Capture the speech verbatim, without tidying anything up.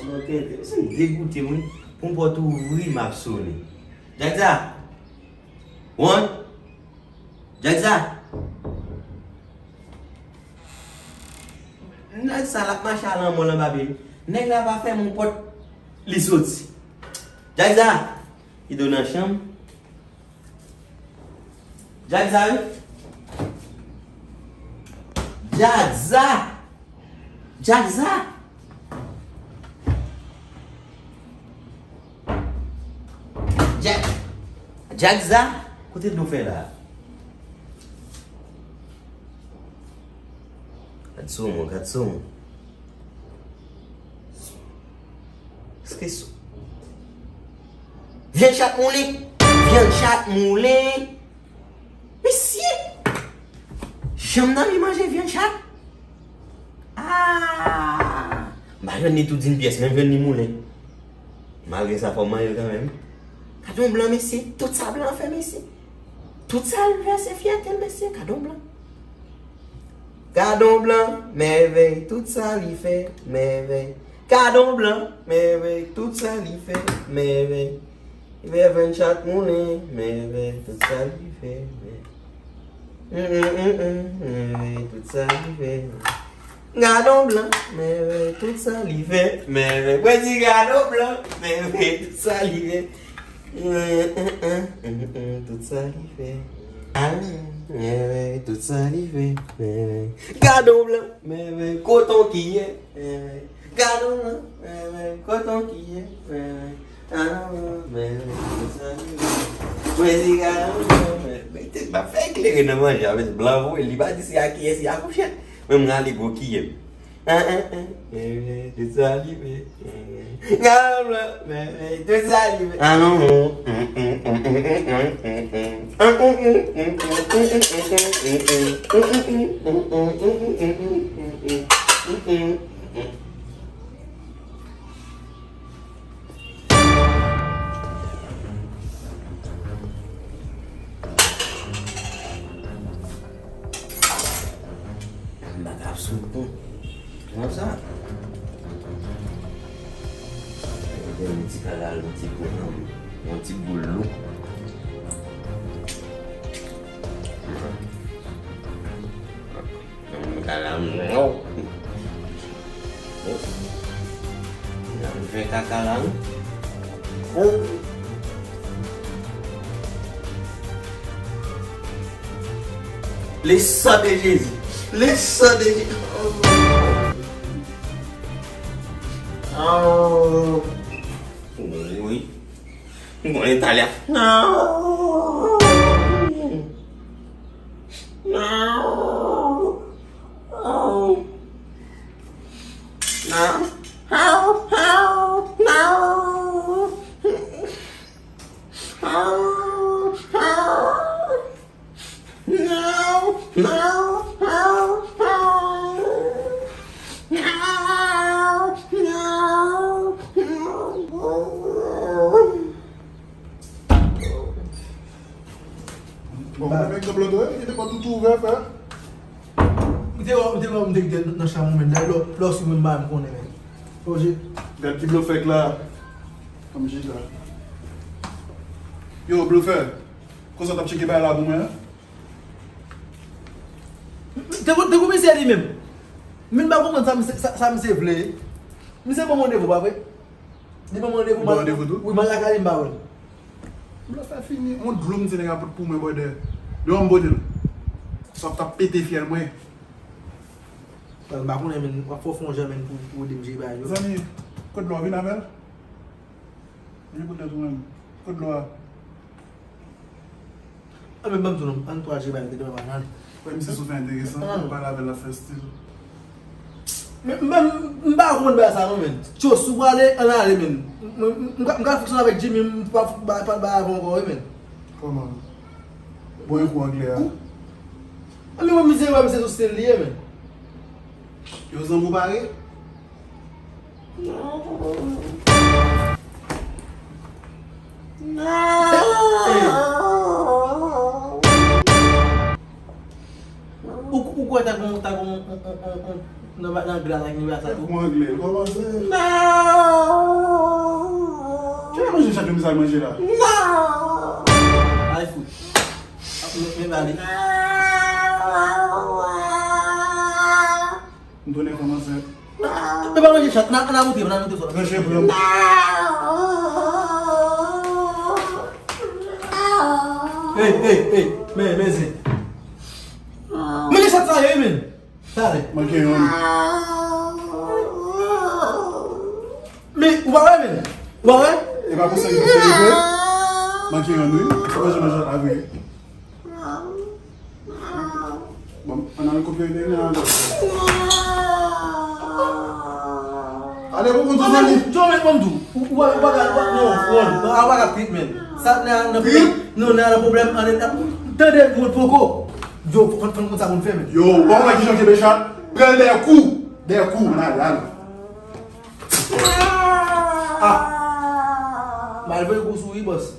Tenten, se m degoute, wi. Pou m pòt ouvri, m ap sone. Jackza! Wan! Jackza! Nèg sa l ap mache a lanmò l anba pye. Nèg la pa fèmen yon pòt, li soti. Jackza! Rido nan chanm. Jackza, wi. Jackza! Jackza! Jack, Jackza! Kote dlo fè la? Gad sou mwen, gad sou mwen. Èske sou. Vyann chat moulen! Vyann chat moulen! Mesye! Janm nan li manje vyann chat? Ah! M pa jwenn li tou di n pyès, men m jwenn li moulen. Malgre sa, fò m manje l kanmenm. Gad on blan, mesye. Tout sa blan fè, mesye. Tout sa l fè, se fyète l, mesye. Gad on blan. Gad on blan, mèvèy. Tout sa li fè, mèvèy. Gad on blan, mèvèy. Tout sa li fè, mèvèy. Li fè vyann chat moulen, mèvèy. Tout sa li fè, mèvèy. Mm, mm, mm, mm, mèvèy. Tout sa li fè, mèvèy. Gad on blan, mèvèy, tout sa li fè, mèvèy. Mwen di gad on blan, mèvèy, tout sa li fè. Tout sa li fè. Ah, mèvèy, tout sa li fè, mèvèy. Gad on blan, mèvèy, koton kiyè, mèvèy. Gad on blan, mèvèy, koton kiyè, mèvèy. Ah, mèvèy, tout sa li fè. Mwen di gad on blan, mèvèy. Mete, m ap fè eklere nan manje a, men blan voye, li pa di se a kiyè, se a fouchèt. Men m rale gwo kiyè m. An, an, an, mèvèy, tout sa li fè. Gad on blan, mèvèy, tout sa li fè. An, an, an. M pa ka ap sou pon. Kòman sa? Yon ti kalalou, yon ti gwo nanm, yon ti gwo lou. Yon kalalou. Yon fè kaka la, wi. Le sang de Jésus. Le sang de Jésus. Oh. Wi. Mwen Italya. Non. Non. Non. Non. Non. Bon, mwen menm egzanp lòt wè, li te pòt tou ouvè, frè. M te wè, m te wè, m te kite nan chanm ou menm. Lè, lè, lè w sou mwen, m pa menm konnen menm. Oje. Gad ki blofè k la. Kòm chita. Yo, blofè. Konsa w t ap tcheke bagay la pou mwen an? Te kou, te kou misye li menm. Min pa konprann sa misye, sa, sa misye vle. Misye ban m randevou, pa vre? Li ban m randevou. Li ban randevou tou? Wi, m al lakay li, m pa wè l. Blofè fini. Yon dlo misye nèg la pot pou mwen, brother. Devan m pote l. Sa w t ap pete fyèl mwen. Well, m pa konnen, men w ap fè w fè yon jan, men, pou, pou ede m jere bagay yo. Zanmi, kot dlo a? Vin avè l. Vin pou tèt ou menm. Kot dlo a? Anben, ban m di w non, ann tou al jere bagay yo demen maten, ann. Wè, misye sou fè enteresan, ann pale avè l, l ap fè stil. Men, men, m pa konprann bagay sa non, men. Tyo, si w prale, ann ale, men. M, m, m, m ka, m ka fonksyone avèk Jimmy, m pa, pa, pa, pa avè w ankò, wi, men. Kòman? Bon, yon kou anglè a. Anben, mwen, misye, wè, misye sou stil li ye, men. Yo, zanmi w pare? Ou, ou, Ou wè ta gon, ta gon, on, on, on, on, nan, nan glas ak nan glas la tou. Mwen anglè, kòman se? Kè manje chat yo misal manje la? Ay fout. Men bali. M tounen kòmanse. E pa manje chat, nan, nan monte, nan monte fò. Manje pran. Ey, ey, ey, men, men zen. Men chat sa ye, men. Sa ale. Manke yon. Men, ou pa wè, men. Ou pa wè? E pa pou sa ki fè vre. Manke yon, wi. Ou pa manje manje la vre. Bon, ann al koupe nen an. Ale pou kontou zanmi. Yo, men, bon, tou. Ou, ou, ou pa ka, ou pa, non, non, non, ou pa ka trip, men. Sa, nan, nan, non, nan, nan pwoblèm, an, tande, moun poko. Yo, fòn, fòn konn sa moun fè, men. Yo, bon, wè ki jan kenbe chat. Pran dèyè kou. Dèyè kou, ann ale, ale. Ah. Malve gou sou wi, bòs.